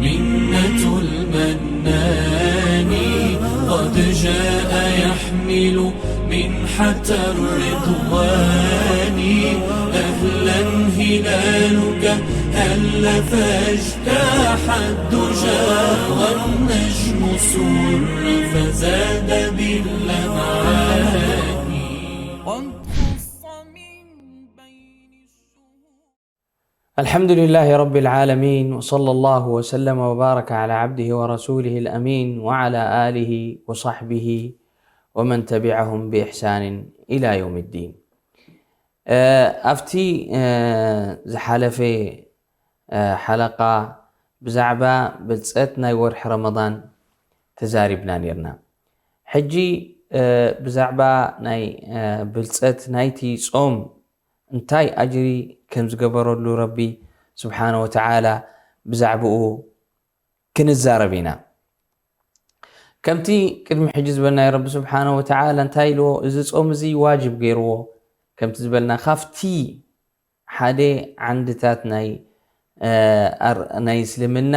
منة المنان قد جاء يحمل منحة الرضوان. أهلا هلالك هل فاجتاح الدجى والنجم سر فزاد باللمعان. قد خص من بين الشهور. الحمد لله رب العالمين، وصلى الله وسلم وبارك على عبده ورسوله الأمين وعلى آله وصحبه ومن تبعهم بإحسان إلى يوم الدين. ኣብቲ ዝሓለፈ ሓለቃ ብዛዕባ ብልፀት ናይ ወርሒ ረመዳን ተዛሪብና ነርና። ሕጂ ብዛዕባ ናይ ብልፀት ናይቲ ፆም እንታይ ኣጅሪ ከም ዝገበረሉ ረቢ ስብሓነ ወተዓላ ብዛዕባኡ ክንዛረብ ኢና። ከምቲ ቅድሚ ሕጂ ዝበልናዮ፣ ረቢ ስብሓነ ወተዓላ እንታይ ኢልዎ? እዚ ጾም እዚ ዋጅብ ገይርዎ። ከምቲ ዝበልና፣ ካብቲ ሓደ ዓንድታት ናይ፣ እ፣ ኣር-፣ ናይ እስልምና፣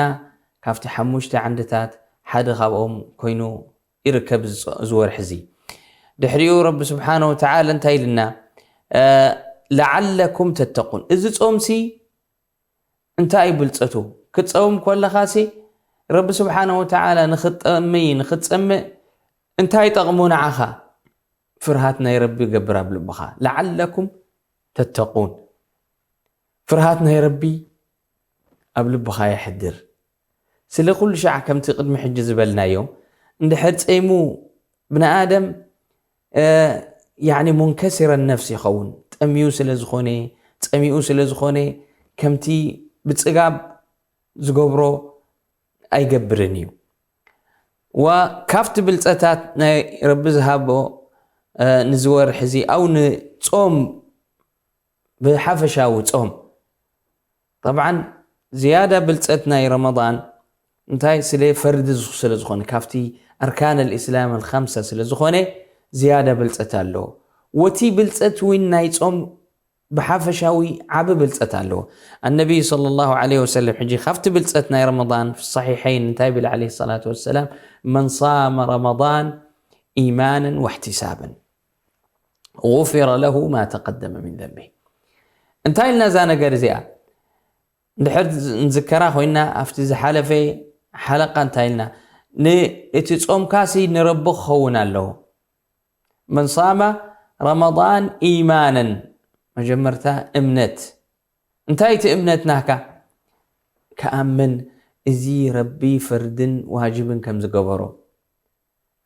ካብቲ ሓሙሽተ ዓንድታት ሓደ ካብኦም ኮይኑ ይርከብ እዚ ጾ-፣ እዚ ወርሒ እዚ። ድሕሪኡ ረቢ ስብሓነ ወተዓላ እንታይ ኢልና? እ፣ ለዓለኩም ተተቁን። እዚ ጾምሲ እንታይ እዩ ብልጸቱ? ክትጸውም ከለኻሲ ረቢ ስብሓነ ወተዓላ ንኽትጠሚ-፣ ንኽትጸምእ እንታይ ጠቕሙ ንዓኻ? ፍርሃት ናይ ረቢ ገብር ኣብ ልብኻ። ለዓለኩም ተተቁን። ፍርሃት ናይ ረቢ ኣብ ልብኻ የሕድር። ስለ ኩሉ ሻዕ ከምቲ ቅድሚ ሕጂ ዝበልናዮ፣ እንድሕር ጸይሙ ብንኣደም፣ እ፣ ያዕኒ ሙንከሲረ ነፍስ ይኸውን። ጠምዩ ስለ ዝኾነ፣ ጸሚኡ ስለ ዝኾነ፣ ከምቲ ብጽጋብ ዝገብሮ ኣይገብርን እዩ። ወካብቲ ብልጸታት ናይ ረቢ ዝሃቦ፣ እ፣ ንዚ ወርሒ እዚ፣ ኣው ንጾም ብሓፈሻዊ ጾም። ጠብዓን ዝያዳ ብልጸት ናይ ረመዳን እንታይ ስለ ፈርዲ ዝ-፣ ስለ ዝኾነ፣ ካብቲ ኣርካን ኣልእስላም ኣልኸምሰ ስለ ዝኾነ ዝያዳ ብልጸት ኣለዎ። ወቲ ብልጸት እውን ናይ ጾም ብሓፈሻዊ ዓቢ ብልጸት ኣለዎ። ኣነቢይ ሰለላሁ ዐለይሂ ወሰለም ሕጂ ካብቲ ብልጸት ናይ ረመዳን ፊ ሰሒሐይን እንታይ ቢል ዐለይሂ ሰላቱ ወሰላም? መን ሳመ ረመዳን ኢማናን ወሕቲሳባን ጉፊረ ለሁ ማ ተቀደመ ሚን ዘንቢህ። እንታይ ኢልና እዛ ነገር እዚኣ? እንድሕር ንዝከራ ኮይና፣ ኣብቲ ዝሓለፈ ሓለቃ እንታይ ኢልና? ን-፣ እቲ ጾምካሲ ንረቢ ክኸውን ኣለዎ። መን ሳመ ረመዳን ኢማናን፣ መጀመርታ እምነት። እንታይ እቲ እምነት ናካ? ክኣምን እዚ ረቢ ፈርድን ዋጅብን ከም ዝገበሮ።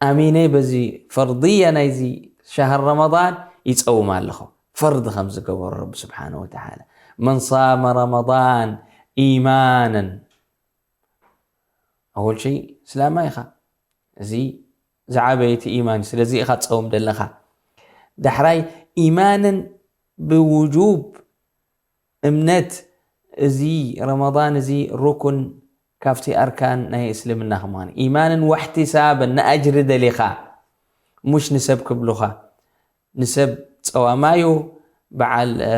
ኣሚነ በዚ ፈርድያ ናይዚ ሸህር ረመዳን ይጸውም ኣለኹ። ፈርድ ከም ዝገበሮ ረቢ ስብሓነ ወተዓላ። መን ሳመ ረመዳን ኢማናን። ኣወል ሸይ እስላማ ኢኻ። እዚ ዝዓበየ እቲ ኢማን እዩ። ስለዚ ኢኻ ትጸውም ዘለኻ። ዳሕራይ ኢማናን ብውጁብ እምነት፣ እዚ ረመዳን እዚ ሩኩን ካብቲ ኣርካን ናይ እስልምና ከምዃኑ፣ ኢማናን ወሕቲሳባን፣ ንኣጅሪ ደሊኻ፣ ሙሽ ንሰብ ክብሉኻ። ንሰብ ጸዋማዩ፣ በዓል፣ እ፣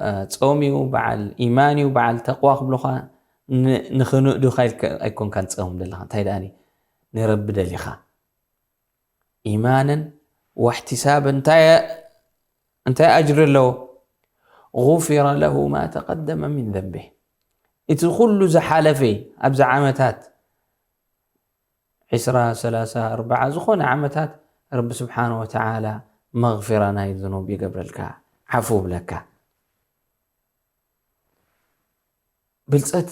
እ፣ ጾምዩ፣ በዓል ኢማንዩ፣ በዓል ተቅዋ ክብሉኻ፣ ን-፣ ንኽንእዱኻ ኢልካ ኣይኮንካን ትጸውም ዘለኻ። እንታይ ደኣኒ? ንረቢ ደሊኻ። ኢማናን ወሕቲሳባን እንታይ፣ እንታይ ኣጅሪ ኣለዎ? ጉፊረ ለሁ ማ ተቀደመ ሚን ዘንቢህ። እቲ ኩሉ ዝሓለፈ ኣብዚ ዓመታት ዒስራ፣ ሰላሳ፣ ኣርብዓ ዝኾነ ዓመታት ረቢ ስብሓነ ወተዓላ መግፊራ ናይ ዝኑብ ይገብረልካ፣ ዓፉ ይብለካ። ብልጸት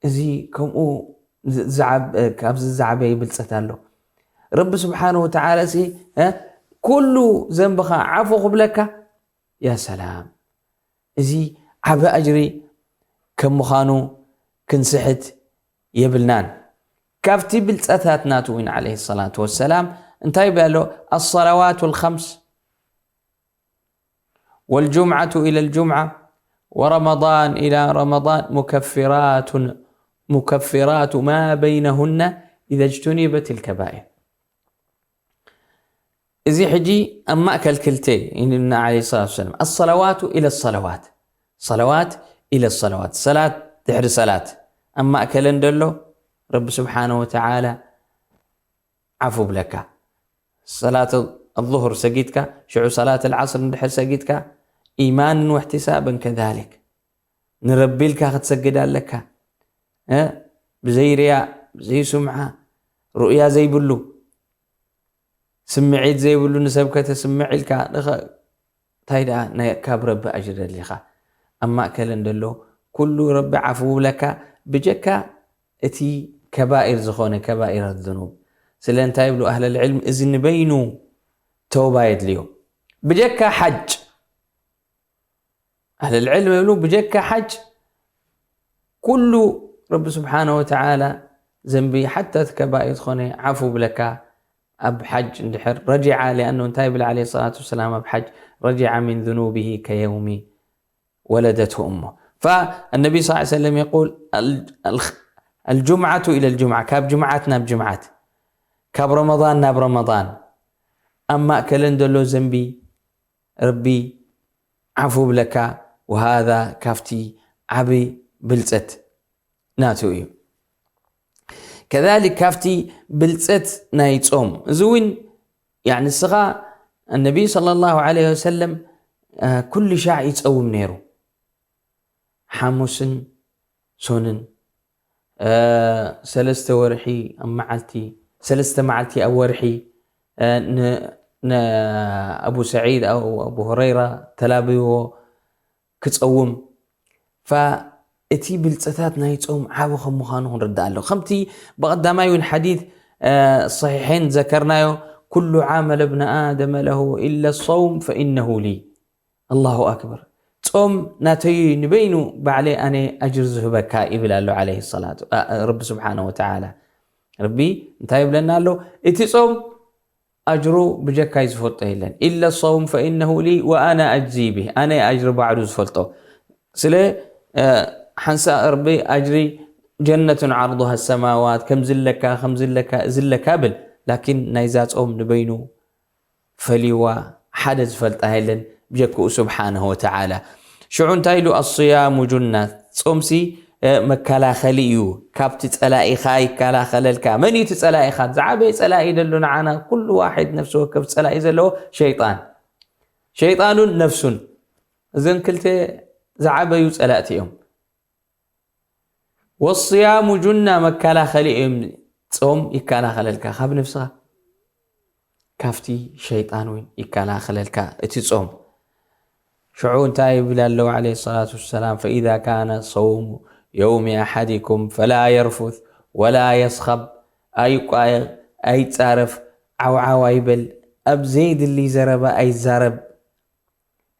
እዚ ከምኡ ዝ-፣ ዝዓብ-፣ ካብዚ ዝዓበየ ብልጸት ኣሎ። ረቢ ስብሓነ ወተዓላ ሲ፣ እ፣ ኩሉ ዘንብኻ ዓፉ ክብለካ፣ ያ ሰላም። እዚ ዓቢ ኣጅሪ ከም ምዃኑ ክንስሕት የብልናን። ካብቲ ብልጸታት ናቱ እውን ዓለይሂ ሰላቱ ወሰላም እንታይ ይብል ኣሎ? ኣሰላዋቱ ልኸምስ والجمعة إلى الجمعة ورمضان إلى رمضان مكفرات، مكفرات ما بينهن إذا اجتنبت الكبائر. እዚ ሕጂ ኣብ ማእከል ክልተ ኢሉና ዓለይሂ ሰላቱ ወሰላም። الصلوات إلى الصلوات، صلوات إلى الصلوات፣ ሰላት ድሕሪ ሰላት። ኣብ ማእከለን ደሎ ረቢ ስብሓነ ወተዓላ ዓፉ ብለካ። ሰላት ኣልዙሁር ሰጊድካ፣ ሽዑ ሰላት ኣልዓስር እንድሕር ሰጊድካ፣ ኢማንን ወሕቲሳብን ከዛሊክ፣ ንረቢ ኢልካ ክትሰግድ ኣለካ። እ? ብዘይ ርያ፣ ብዘይ ሱምዓ፣ ሩእያ ዘይብሉ፣ ስምዒት ዘይብሉ፣ ንሰብ ከተስምዕ ኢልካ፣ ንኸ-፣ እንታይ ደኣ ናይ ካብ ረቢ ኣጅሪ ደሊኻ? ኣብ ማእከለን ደሎ ኩሉ ረቢ ዓፉ ብለካ፣ ብጀካ እቲ ከባኢር ዝኾነ ከባኢራት ዝኑብ። ስለ እንታይ ይብሉ ኣህለል ዕልም፣ እዚ ንበይኑ ተውባ የድልዮ። ብጀካ ሓጅ፣ ኣህለል ዕልም ይብሉ፣ ብጀካ ሓጅ ኩሉ ረቢ ስብሓነ ወተዓላ ዘንቢ ሓታ እቲ ከባኢር ዝኾነ ዓፉ ብለካ። ኣብ ሓጅ እንድሕር ረጂዓ፣ ሊኣኑ እንታይ ይብል ዓለይሂ ሰላቱ ወሰላም ኣብ ሓጅ፣ ረጂዓ ሚን ዙኑቢሂ ከየውሚ ወለደትሁ እሞ። فالنبي صلى الله عليه وسلم يقول: ال-، الخ-، الجمعة إلى الجمعة، ካብ ጅምዓት ናብ ጅምዓት፣ ካብ ረመዳን ናብ ረመዳን፣ ኣብ ማእከለን ዘሎ ዘንቢ ረቢ ዓፉ ብለካ። وهذا ካብቲ ዓቢ ብልጸት ናቱ እዩ። ከዛሊክ ካብቲ ብልጸት ናይ ጾም፣ እዚ እውን፣ ያኒ፣ ንስኻ፣ ነቢይ ሰለላሁ ዐለይሂ ወሰለም፣ እ፣ ኩሉ ሻዕ ይጸውም ነይሩ። ሓሙስን ሶንን፣ እ፣ ሰለስተ ወርሒ ኣብ መዓልቲ፣ ሰለስተ መዓልቲ ኣብ ወርሒ፣ እ፣ ን-፣ ንኣቡ ሰዒድ ኣው ኣቡ ሁረይራ ተላብይዎ ክጸውም። ፋ-፣ እቲ ብልጸታት ናይ ጾም ዓቢ ከም ምዃኑ ክንርዳእ ኣለዎ። ከምቲ ብቐዳማይ እውን ሓዲት፣ እ፣ ሰሒሐን ዘከርናዮ፣ ኩሉ ዓመል እብኒ ኣደመ ለሁ ኢለ ሰውም ፈኢነሁ ሊ። ኣላሁ ኣክበር። ጾም ናተይ ንበይኑ ባዕለይ ኣነ ኣጅር ዝህበካ ይብል ኣሎ ዓለይሂ ሰላቱ፣ ኣ-፣ ረቢ ስብሓነ ወተዓላ። ረቢ እንታይ ይብለና ኣሎ? እቲ ጾም ኣጅሩ ብጀካይ ዝፈልጦ የለን። ኢለ ሰውም ፈኢነሁ ሊ ወኣና ኣጅዚ ቢህ። ኣነ ኣጅሪ ባዕሉ ዝፈልጦ። ስለ፣ እ፣ ሓንሳ ረቢ ኣጅሪ ጀነቱን ዓርዱሃ ሰማዋት፣ ከምዚ ኣለካ፣ ከምዚ ኣለካ፣ እዚ ኣለካ ብል። ላኪን ናይዛ ጾም ንበይኑ ፈልይዋ ሓደ ዝፈልጣ የለን ብጀክኡ ስብሓነሁ ወተዓላ። ሽዑ እንታይ ኢሉ? ኣስያሙ ጁና፣ ጾምሲ፣ እ፣ መከላኸሊ እዩ። ካብቲ ጸላኢኻ ይከላኸለልካ። መን እዩ እቲ ጸላኢኻ? ዝዓበየ ጸላኢ ደሎ ንዓና፣ ኩሉ ዋሒድ ነፍሲ ወከፍ ጸላኢ ዘለዎ ሸይጣን። ሸይጣኑን ነፍሱን። እዘን ክልተ ዝዓበዩ ጸላእቲ እዮም። ወስያሙ ጁና፣ መከላኸሊ እዮም። ጾም ይከላኸለልካ ካብ ነፍስኻ፣ ካብቲ ሸይጣን እውን ይከላኸለልካ እቲ ጾም። ሽዑ እንታይ ይብል ኣለዉ ዓለይሂ ሰላቱ ወሰላም? ፈኢዛ ካነ ሰውሙ የውሚ ኣሓዲኩም ፈላ የርፉት ወላ የስኸብ፣ ኣይቋየቕ፣ ኣይጻረፍ፣ ዓውዓው ኣይበል፣ ኣብ ዘይድሊ ዘረባ ኣይዛረብ።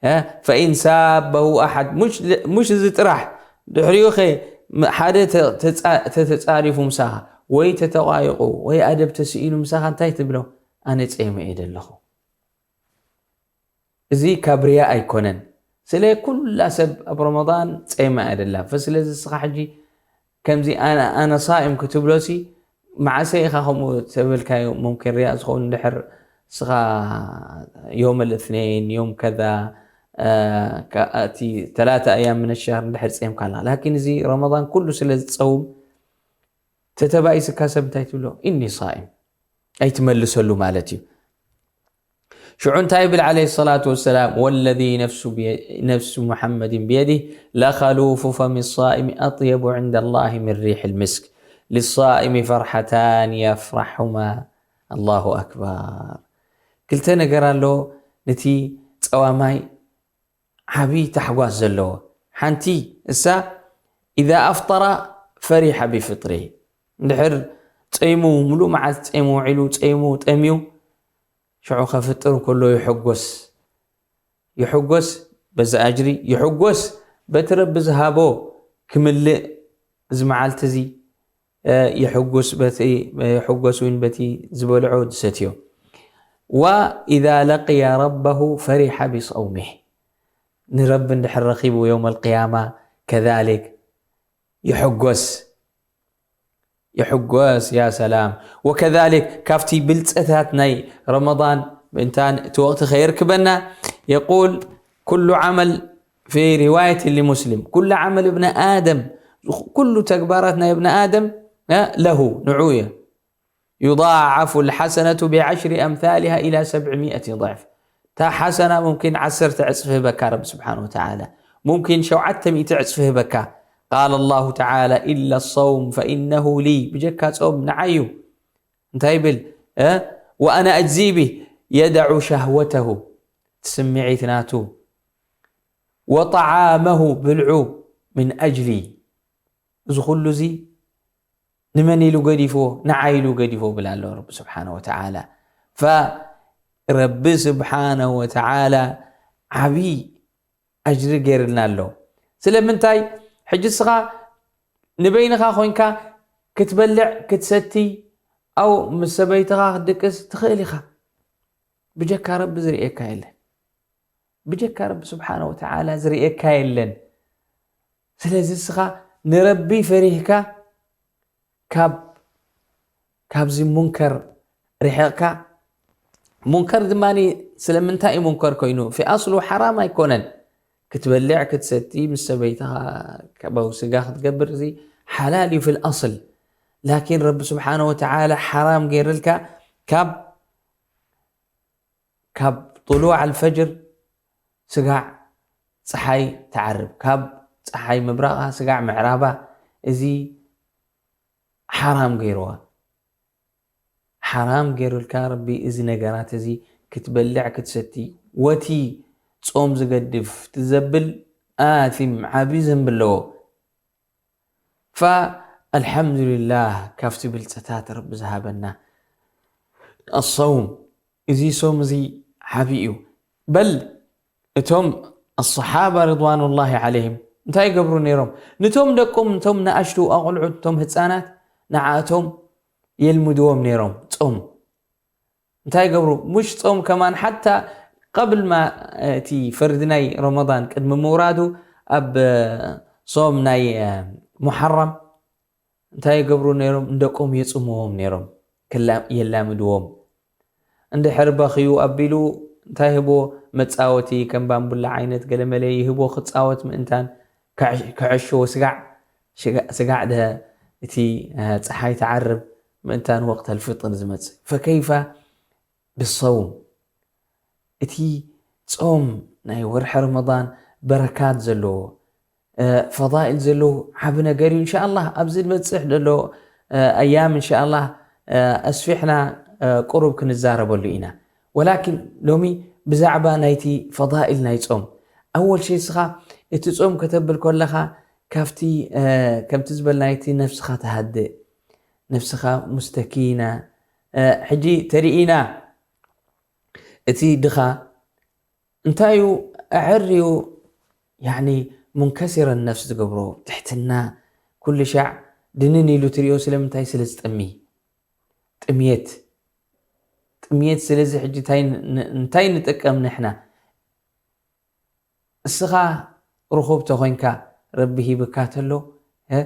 እ፣ ፈኢን ሳበሁ ኣሓድ፣ ሙሽ፣ ሙሽ እዚ ጥራሕ፣ ድሕሪኡ ኸ ም-፣ ሓደ ተ-፣ ተጻ-፣ ተተጻሪፉ ምሳኻ፣ ወይ ተተቋይቑ፣ ወይ ኣደብ ተስኢኑ ምሳኻ፣ እንታይ ትብሎ? ኣነ ጸይመ እየ ደለኹ። እዚ ካብ ርያ ኣይኮነን። ስለ ኩላ ሰብ ኣብ ረመዳን ጸይማ እያ ደላ። ፈስለዚ እስኻ ሕጂ ከምዚ ኣነ፣ ኣነ ሳኢም ክትብሎሲ፣ መዓሰ ኢኻ ከምኡ ተበልካዮ? ሙምኪን ርያ ዝኸውን እንድሕር እስኻ ዮም ልእትነይን፣ ዮም ከዛ፣ እ፣ ከ-፣ እቲ ተላተ ኣያም ምን ሸህር እንድሕር ጸይምካ ኣለኻ። ላኪን እዚ ረመዳን ኩሉ ስለ ዝጸውም፣ ተተባኢስካ ሰብ እንታይ ትብሎ? ኢኒ ሳኢም። ኣይትመልሰሉ ማለት እዩ። ሽዑ እንታይ ይብል ዓለይሂ ሰላቱ ወሰላም? ወለዚ ነፍሱ ብየ-፣ ነፍሱ ሙሐመድን ብየዲህ ለኸሉፉ ፈሚ ሳኢሚ ኣጥየቡ ዕንደ ላሂ ምን ሪሕ ልምስክ። ልሳኢሚ ፈርሐታን የፍረሑማ። ኣላሁ ኣክበር። ክልተ ነገር ኣሎ ነቲ ጸዋማይ ዓቢ ታሕጓስ ዘለዎ። ሓንቲ እሳ፣ ኢዛ ኣፍጠረ ፈሪሐ ቢፍጥሪ። እንድሕር ጸይሙ፣ ምሉእ መዓልቲ ጸይሙ ውዒሉ፣ ጸይሙ ጠምዩ፣ ሽዑ ከፍጥር እንከሎ ይሕጎስ። ይሕጎስ በዚ ኣጅሪ፣ ይሕጎስ በቲ ረቢ ዝሃቦ ክምልእ፣ እዚ መዓልቲ እዚ፣ እ፣ ይሕጉስ በቲ፣ ይሕጎስ እውን በቲ ዝበልዖ ዝሰትዮ። ወኢዛ ለቅየ ረበሁ ፈሪሐ ቢሰውሚህ። ንረቢ እንድሕር ረኺቡ የውመል ቅያማ ከዛሊክ ይሕጎስ። ይሕጎስ፣ ያ ሰላም። ወከዛሊክ፣ ካብቲ ብልጸታት ናይ ረመዳን፣ ምእንታን እቲ ወቕቲ ከየርክበና፣ የቁል፣ ኩሉ ዓመል፣ ፊ ሪዋየት ሊሙስሊም፣ ኩሉ ዓመል እብነ ኣደም ኩሉ ተግባራት ናይ እብኒ ኣደም ለሁ ንዑ እየ። يضاعف الحسنة بعشر أمثالها إلى سبعمائة ضعف። እታ ሓሰና ሙምኪን ዓሰርተ ዕፅፊ ህበካ ረቢ ስብሓን ወተዓላ፣ ሙምኪን ሸውዓተ ሚእቲ ዕፅፊ ህበካ። قال الله تعالى إلا الصوم فإنه لي، ብጀካ ጾም ንዓዩ። እንታይ ይብል? وأنا أجزي به، يدع شهوته، ትስምዒት ናቱ፣ وطعامه، ብልዑ፣ من أجلي، እዚ ኩሉ እዚ ንመን ኢሉ ገዲፍዎ? ንዓይ ኢሉ ገዲፍዎ ብል ኣሎ ረቢ ስብሓነ ወተዓላ። ፈረቢ ስብሓነ ወተዓላ ዓብዪ ኣጅሪ ገይርልና ኣሎ። ስለምንታይ? ሕጂ እስኻ ንበይንኻ ኮይንካ ክትበልዕ ክትሰቲ ኣው ምስ ሰበይትኻ ክትድቅስ ትኽእል ኢኻ። ብጀካ ረቢ ዝርእየካ የለን። ብጀካ ረቢ ስብሓነ ወተዓላ ዝርእየካ የለን። ስለዚ እስኻ ንረቢ ፈሪህካ ካብ ካብዚ ሙንከር ርሕቕካ። ሙንከር ድማ ስለምንታይ እዩ ሙንከር ኮይኑ? ፊ ኣስሉ ሓራም ኣይኮነን። ክትበልዕ ክትሰቲ ምስ ሰበይትኻ ከባዊ ስጋ ክትገብር እዚ ሓላል እዩ ፊል ኣስል። ላኪን ረቢ ስብሓነ ወተዓላ ሓራም ገይርልካ ካብ ካብ ጥሉዕ ኣልፈጅር ስጋዕ ፀሓይ ትዓርብ፣ ካብ ፀሓይ ምብራቓ ስጋዕ ምዕራባ፣ እዚ ሓራም ገይርዋ። ሓራም ገይሩልካ ረቢ እዚ ነገራት እዚ ክትበልዕ ክትሰቲ፣ ወቲ ጾም ዝገድፍ ትዘብል ኣቲም ዓቢ ዘንቢ ኣለዎ። ፈኣልሓምዱሊላህ ካብቲ ብልፅታት ረቢ ዝሃበና ኣሰውም፣ እዚ ሶም እዚ ዓቢ እዩ። በል እቶም ኣሰሓባ ሪድዋኑላሂ ዓለይሂም እንታይ ይገብሩ ነይሮም? ንቶም ደቆም፣ ንቶም ንኣሽቱ ኣቑልዑት፣ እቶም ህፃናት ንዓእቶም የልምድዎም ነይሮም ጾም። እንታይ ይገብሩ? ሙሽ ጾም ከማን ሓታ ቀብል ማ እቲ ፈርዲ ናይ ረመዳን ቅድሚ ምውራዱ ኣብ ጾም ናይ ሙሓረም እንታይ ይገብሩ ነይሮም? ንደቆም የጽምዎም ነይሮም፣ ክላ- የላምድዎም። እንድሕር በኽዩ ኣቢሉ እንታይ ህቦ? መጻወቲ ከም ባምቡላ ዓይነት ገለመለ ይህቦ፣ ክጻወት ምእንታን ክዕሽ- ክዕሽዎ ስጋዕ ሽጋ- ስጋዕ ድሀ እቲ እ፣ ጸሓይ ትዓርብ ምእንታን ወቅተል ፍጥር ዝመጽእ። ፈከይፈ ብሰውም? እቲ ጾም ናይ ወርሒ ረመዳን በረካት ዘለዎ እ፣ ፈዳኢል ዘለዎ ዓቢ ነገር እዩ። እንሻኣላህ ኣብዚ ዝመጽእ ዘሎ እ፣ ኣያም እንሻኣላህ እ፣ ኣስፊሕና እ፣ ቁሩብ ክንዛረበሉ ኢና። ወላኪን ሎሚ ብዛዕባ ናይቲ ፈዳኢል ናይ ጾም፣ ኣወል ሸይ እስኻ እቲ ጾም ከተብል ከለኻ ካብቲ እ፣ ከምቲ ዝበልናዮ እቲ ነፍስኻ ትሃድእ፣ ነፍስኻ ሙስተኪና እ፣ ሕጂ ተሪኢና እቲ ድኻ እንታይ እዩ ኣዐርዩ ያኒ ሙንከሲረ ነፍስ ዝገብሮ ትሕትና ኩሉ ሻዕ ድንን ኢሉ ትሪኦ ስለምንታይ? ስለ ዝጠሚ ጥምየት ጥምየት ስለዚ ሕጂ እንታይ ን- እንታይ ንጥቀም ንሕና? እስኻ ርኹብ ተኾይንካ ረቢ ሂብካ ተሎ እ፣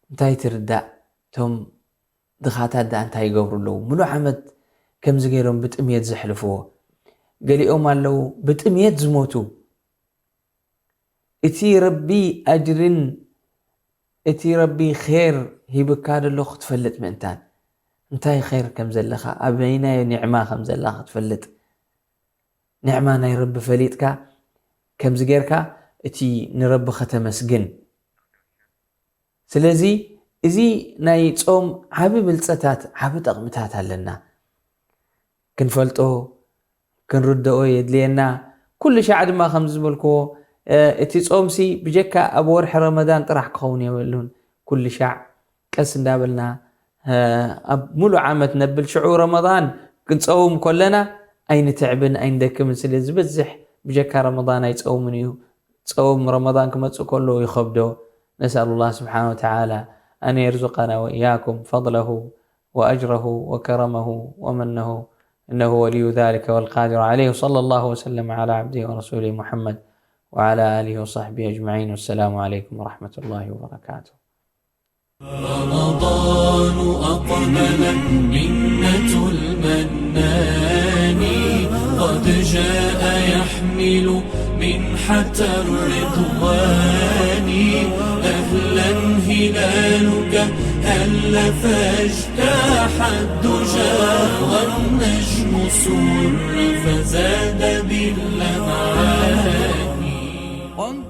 እንታይ ትርዳእ? እቶም ድኻታት ደኣ እንታይ ይገብሩ ኣለዉ? ምሉእ ዓመት ከምዚ ገይሮም ብጥምየት ዘሕልፍዎ። ገሊኦም ኣለዉ ብጥምየት ዝሞቱ። እቲ ረቢ ኣጅርን እቲ ረቢ ኼር ሂብካ ደሎ ክትፈልጥ ምእንታን፣ እንታይ ኼር ከም ዘለኻ፣ ኣበይናዮ ኒዕማ ከም ዘለኻ ክትፈልጥ፣ ኒዕማ ናይ ረቢ ፈሊጥካ ከምዚ ጌርካ እቲ ንረቢ ከተመስግን። ስለዚ እዚ ናይ ጾም ዓቢ ብልጸታት ዓቢ ጠቕምታት ኣለና ክንፈልጦ ክንርድኦ የድልየና። ኩሉ ሻዕ ድማ ከም ዝበልክዎ እቲ ጾምሲ ብጀካ ኣብ ወርሒ ረመዳን ጥራሕ ክኸውን የብሉን። ኩሉ ሻዕ ቀስ እንዳበልና ኣብ ሙሉእ ዓመት ነብል ሽዑ ረመዳን ክንጸውም ከለና ኣይንትዕብን ኣይንደክምን። ስለ ዝበዝሕ ብጀካ ረመዳን ኣይጸውምን እዩ። ጾም ረመዳን ክመጽእ ከሎ ይኸብዶ። نسأل الله سبحانه وتعالى أن يرزقنا وإياكم فضله وأجره وكرمه ومنه إنه ولي ذلك والقادر عليه. وصلى الله وسلم على عبده ورسوله محمد وعلى آله وصحبه أجمعين. والسلام عليكم ورحمة الله وبركاته. رمضان أقبل منة المنان قد جاء يحمل منحة الرضوان. أهلا هل فاجتاح الدجى والنجم سر فزاد باللمعان. Und